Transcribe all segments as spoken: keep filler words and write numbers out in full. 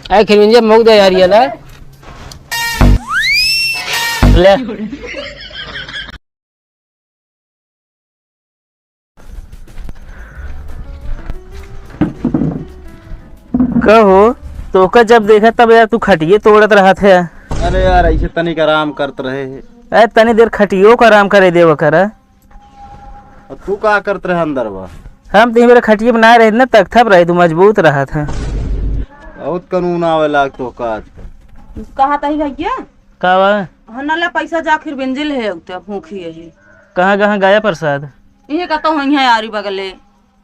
ए खिरबिंजी, मउग दे यार, ये ला। ले। कहो, तोका जब देखा तब यार तू खटिये तोड़त रहत है। अरे यार, ऐसे तनिक आराम करत रहे है। ए, तनी देर खटियो का आराम करे देव करा। और तू का करत रहे अंदर बा? हम तो मेरे खटिये पे ना रहे ना, तख्ता पे रहे, तू मजबूत रहत है। बहुत कानून आवे लाग तो का आजकल। कहा तही भैया? का बा? हना ले पैसा जा खिरबिंजी ले है, उते भूखी है। कहाँ, कहाँ गया प्रसाद? इहे का तो होइहैं आरी बगले।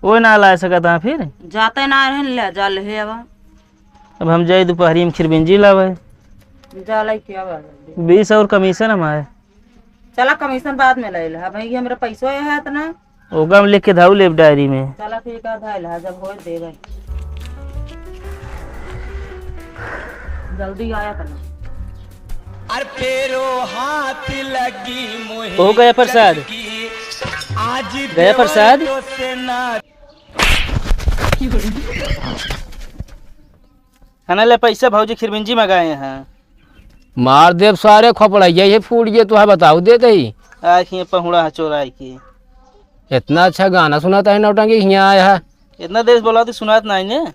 ओए ना ला सकत हाँ फिर? जाते ना रहन, ले जा ले आवा। अब हम जाई दुपहरी में खिरबिंजी लावे। जा लाई के आवा जल्दी। बीस और कमीशन हमारे। चला कमीशन बाद में ले ले। अब ये हमरा पैसो है इतना। ओका हम लिख के धाऊ लेब डायरी में। चला ठीक है, धाई ला, जब होए देबे। जल्दी आया करना। अरे फेरो हाथ लगी मोहे हो गया प्रसाद। चटकी। आज गया प्रसाद। देवरो से ना। हना ले पैसा, भौजी खिरबिंजी मंगाए हैं। मार देब सारे खोपड़ैया, ये फूट गए तो है, बताओ दे दही। आँख ये पहुड़ा है चोराई की। इतना अच्छा गाना सुनाता है नौटंकी, हियाँ आया है। इतना देर से बोला तो सुनात नहीं ने।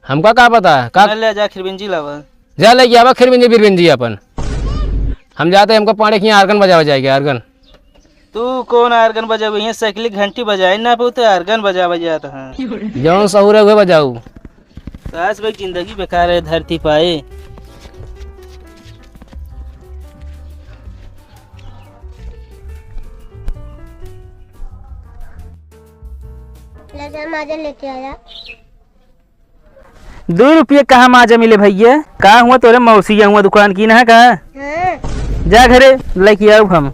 हमका का पता है? का हना ले जा खिरबिंजी लावा। जा लेके आवा खिरबिंजी बिरबिंजी अपन। हम जाते हैं, हमको पाड़े के यहाँ आर्गन बजावा जाएगा, आर्गन। तू कौन आर्गन बजावे? यहाँ साइकिल की घंटी बजाए ना पाऊ तो आर्गन बजावे जात है। जौन सहूर है उहे बजाऊ। सास भाई जिंदगी बेकार है धरती पाए। ले जा माजा लेके आया। दो रुपये कहाँ माजा मिले भैया? का हुआ तोरे मौसी हुआ दुकान की ना का? हाँ। जा घरे लेके आओ हम।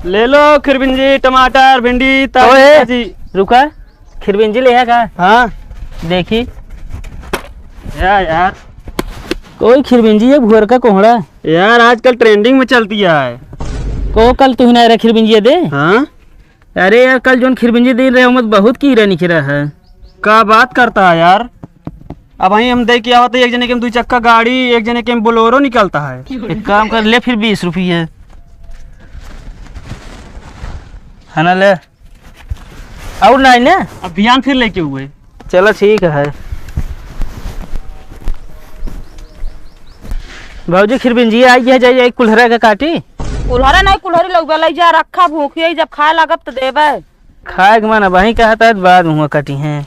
ले लो खिरबिंजी, टमाटर, भिंडी, ताजी ओए, ताजी। रुका, खिरबिंजी ले है का? हाँ। देखी। या यार। कोई खिरबिंजी है भुअर का कोहड़ा? यार आजकल ट्रेंडिंग में चलती है। को कल तू ही ना रहा खिरबिंजी दे? हाँ। अरे यार, कल जौन खिरबिंजी दिन रहे, ओमे बहुत कीड़ा निकरा है। का बात करता है यार? अबहीं हम देख के आवत है, एक जने के में दुई चक्का गाड़ी, एक जने के में बोलेरो निकलता है। एक काम कर ले फिर बीस रुपये। है ना, ले। और नहीं ना? अब बिहान फिर लेके हुए। चलो ठीक है। भौजी, खिरबिंजी आई है, जाइए एक कुल्हरा के काटी। कुल्हरा नहीं, कुल्हरी लउबे, लइ जा, रखा भूखी है, जब खाए लागब त देबे। खाए के मन अबहीं कहत है, बाद में हुआ कटी हैं।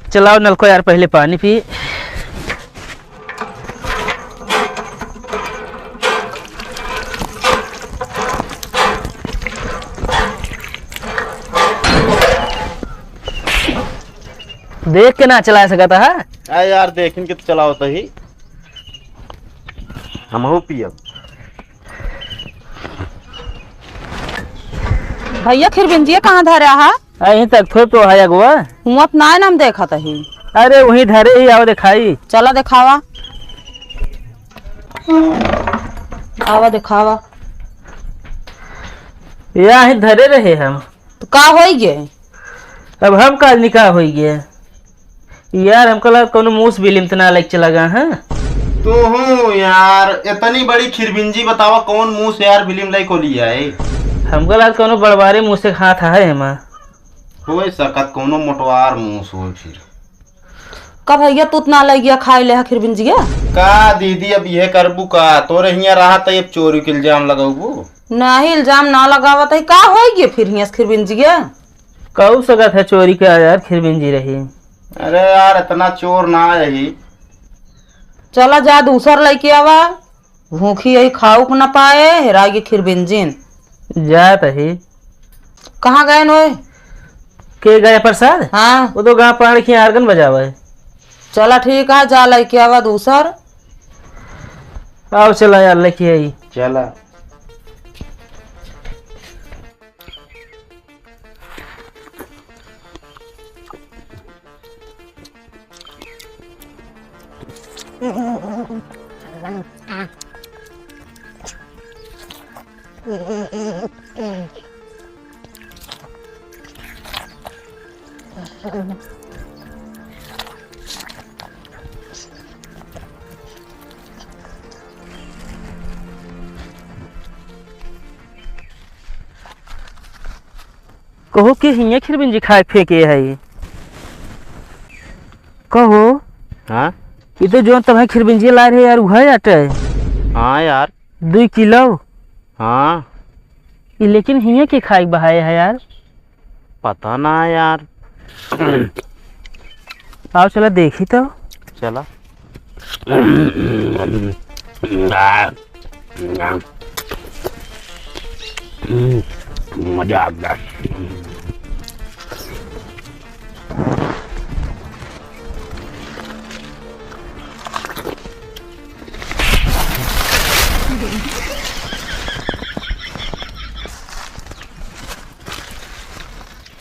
चलाओ नलको यार, पहले पानी पी। देख के ना चला सकता है। आ यार, देखिन के तो चलाओ तही। हमहू पियब। भैया, खिरबिंजिया कहाँ धरा है? आ, यहीं तक थोड़ तो है अगुआ। हुआं त नाय नाम देखत ही। अरे, वहीं धरे ही, आओ देखाई। चला देखावा। आवा देखावा। यहीं धरे रहे हम। तो का होई गे? अब हम का निकाह होई गे? यार, हमका लगा कौनो मूस बिलिम त ना लेके चला गा, हाँ? तू हूँ यार, इतनी बड़ी खिरबिंजी बतावा, कौन मूस यार बिलिम लेके कोली आए? हमका लगा कौनो बड़वारे मूस के हाथ है एमा। होई सकत कौनो मोटवार मूस होई फिर। का भैया, तू त ना लइ गया खाए ले हा खिरबिंजिया? का दीदी, अब यह करबू का? तोरे हियाँ रहा त अब चोरी के इल्जाम लगौबू? नहीं, इल्जाम ना लगावत है। का होई गे फिर हियाँ से खिरबिंजिया? कऊ सकत है चोरी के यार, खिरबिंजी रही। अरे यार, इतना चोर ना रही। चला जा, दूसर लइके आवा। भूखी यही खाउक न पाए, हेरा गे खिरबिंजिन। जात ही। कहाँ गए नोए? के गए प्रसाद? हाँ। वो तो गाँव पाड़ की आर्गन बजावे। चला ठीक है, जा लइके आवा दूसर। आओ चला यार, लइके आई। चला। कहो के हियाँ खिरबिंजी खाए फेंके है। कहो। हाँ? ई तो जौन तब खिरबिंजी लाए रहे यार, उहै आटे। हाँ यार। दुई किलो। हाँ। ई लेकिन हियाँ के खाए बहाए है यार। पता ना यार। आओ चला देखी तो। चला। मजा आ गया।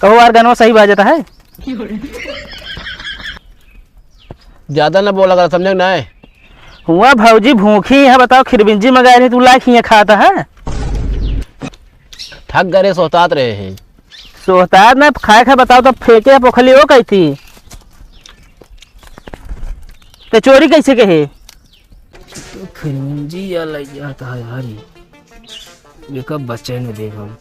कहो यार, गाना सही बाजत है। ज्यादा ना बोला कर, समझे ना है? हुआ भौजी भूखी है, बताओ, खिरबिंजी मंगाए रहे, तू लाइक हियाँ खात है। थक गए, सोहतात रहे हैं। सोहतात ना खाए खाए, बताओ तो फेंके पोखली हो कही थी। ते चोरी कैसे कहे? तो खिरबिंजी या लग जाता है यार, ये कब बच्चे ने देख हम।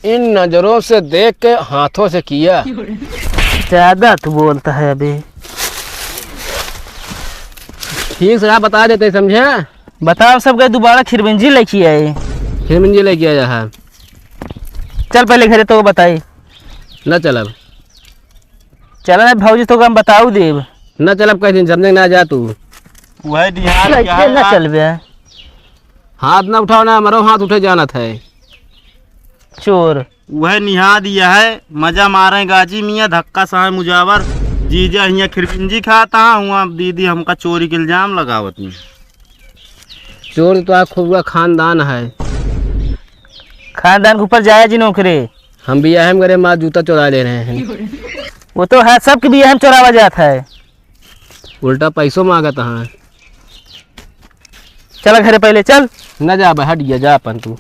इन नजरों से देख के हाथों से किया। ज्यादा तू बोलता है अभी। ठीक से आप बता देते, समझे? बताओ, सब गए दोबारा खिरबिंजी लेके आए। खिरबिंजी लेके आया है। चल पहले घरे तो बताई। ना चलब। चला ना भौजी, तो हम बताऊ देब। ना चलब, कह दिन समझे ना, जा तू। वह निहार क्या कैसे है ना आप? चलबे? हाथ ना उठाओ ना, हमारो हाथ उठे जानत है। चोर। वह निहार यह है, मजा मारे गाजी मियाँ, धक्का साए मुजावर। जीजा हियाँ खिरबिंजी खाता है, हुआ दीदी हमका चोरी के इल्जाम लगावत है। चोर तो आ खूब खानदान है। खानदान के ऊपर जाया जी नौकरी। हम बियाह में करे माँ जूता चुरा ले रहे हैं। वो तो है, सबके बियाह में चुरावा जात है। उल्टा पैसों मांगत है। चला घरे पहले चल। न जा बे, हट गया, जा अपन तू।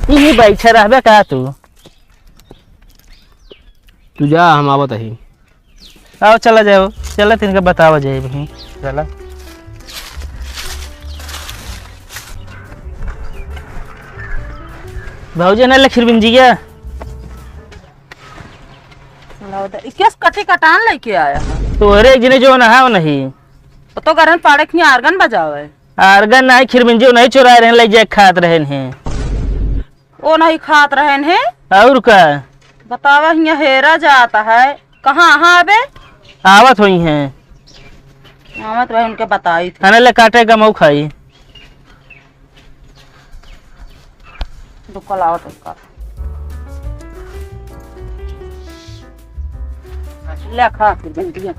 यही बैठे रहबे का तू? तू जा, हम आवत ही। आओ, चला जाओ, चला, तिनका बतावा जाए भाई। चला। भौजी, ना ले खिरबिंजी क्या? इक्कीस कटी कटान लेके आया है। तोहरे एक जने जो नहाओ नहीं। वो तो गरन पाड़े के आर्गन बजावे। आर्गन नहीं, खिरबिंजी नहीं चुराए रहन, ले जाए खात रहन हैं। ओ नहीं खात रहन हैं। और का? बतावा, हियाँ हेरा जाता है। कहाँ, हाँ, अबे? आवत होई हैं। आवत भाई, उनके बताई थी। खाने ले काटे का मऊ खाई। दुकल आवत है का? ले खा के दे दिया।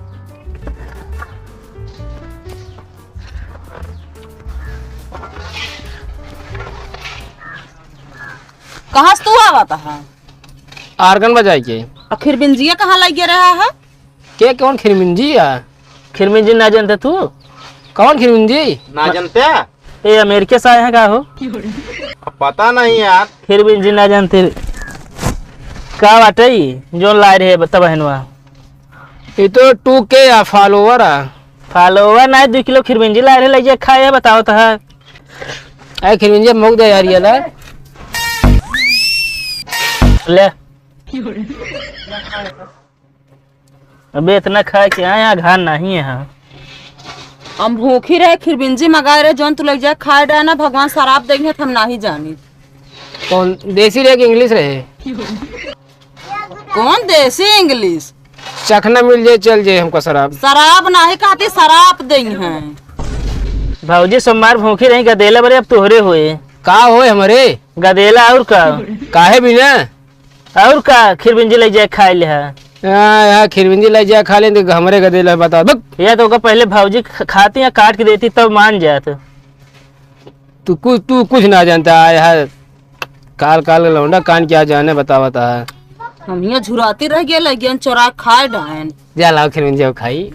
कहाँ से तू आवत है? आर्गन बजाई के। आ खिरबिंजिया कहाँ लग रहा है? के कौन खिरमिंजी है? खिरमिंजी ना जानते तू? कौन खिरमिंजी? ना जानते? ए, अमेरिके से आए हैं का हो? अब पता नहीं यार। खिरमिंजी ना जानते। का बाटे ई? जोन लाए रहे बता बहनवा। ये तो टू के या follower आ। Follower ना, दो किलो खिरमिंजी लाए रहे, ले जे खाए, बताओ तो है। अरे खिरमिंजी मुक दे यार, ये ले। ले। अबे इतना खाए के आए, यहाँ घान नहीं है। हम भूखी रहे, खिरबिंजी मंगाए रहे, जौन तू लग जाए खाए डाना, भगवान शराब देंगे तो हम नहीं जानी। कौन देसी रहे कि English रहे? कौन देसी English? चखना मिल जाए, चल जाए हमको शराब। शराब नहीं खाती, शराब देंगे हैं। भौजी सोमवार भूखी रही, गदेला बरे अब तोहरे होए। का होए हमरे? गदेला और का? काहे बिना? और का? खिरबिंजी लइ जाए खाए ले है। हाँ, यहाँ खिरबिंजी लइ जाए खा लें, तो हमरे गदेला बताओ। बक! या तो ओका पहले भौजी ख-, खाती या काट के देती तब मान जात। तू कुछ, तू कुछ ना जानता है यार। काल काल का लौंडा कान क्या जाने बतावता है। हम यहाँ झुराती रह गए, लगियन चोरा खाए डायन। जा लाओ खिरबिंजी खाई।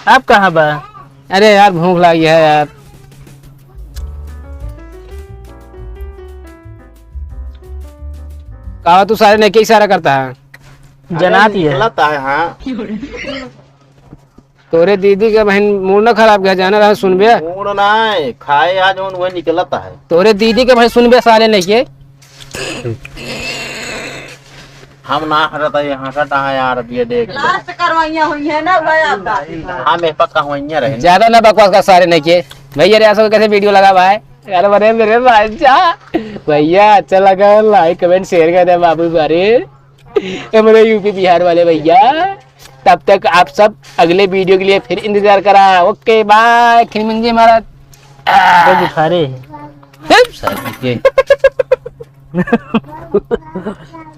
आप कहाँ बा? अरे यार, भूख लागी है यार। का तू सारे ने के इशारा करता है? जनात ही है। निकलता है, हाँ। तोरे दीदी के बहन मूड ना खराब गया, जाना रहा सुनबे। मूड ना है, खाए आज उन वही निकलता है। तोरे दीदी के बहन सुनबे साले नहीं के। हम ना हटता है, यहाँ हटा है यार, अब ये देख। लास्ट करवाइयाँ हुई है ना, वह आता है। हम ए पक्का हुआ रहे। ज्यादा ना बकवास कर सारे नहीं के। भैया रे, ऐसा कैसे वीडियो लगा भाई? यार बने मेरे भाई जा। भैया अच्छा लगा, लाइक कमेंट शेयर कर दे बाबू बारे। हमारे यूपी बिहार वाले भैया, तब तक आप सब अगले वीडियो के लिए फिर इंतजार करा। ओके बाय खिरमिंजी महाराज। वो बुखारे है। हट, साले के।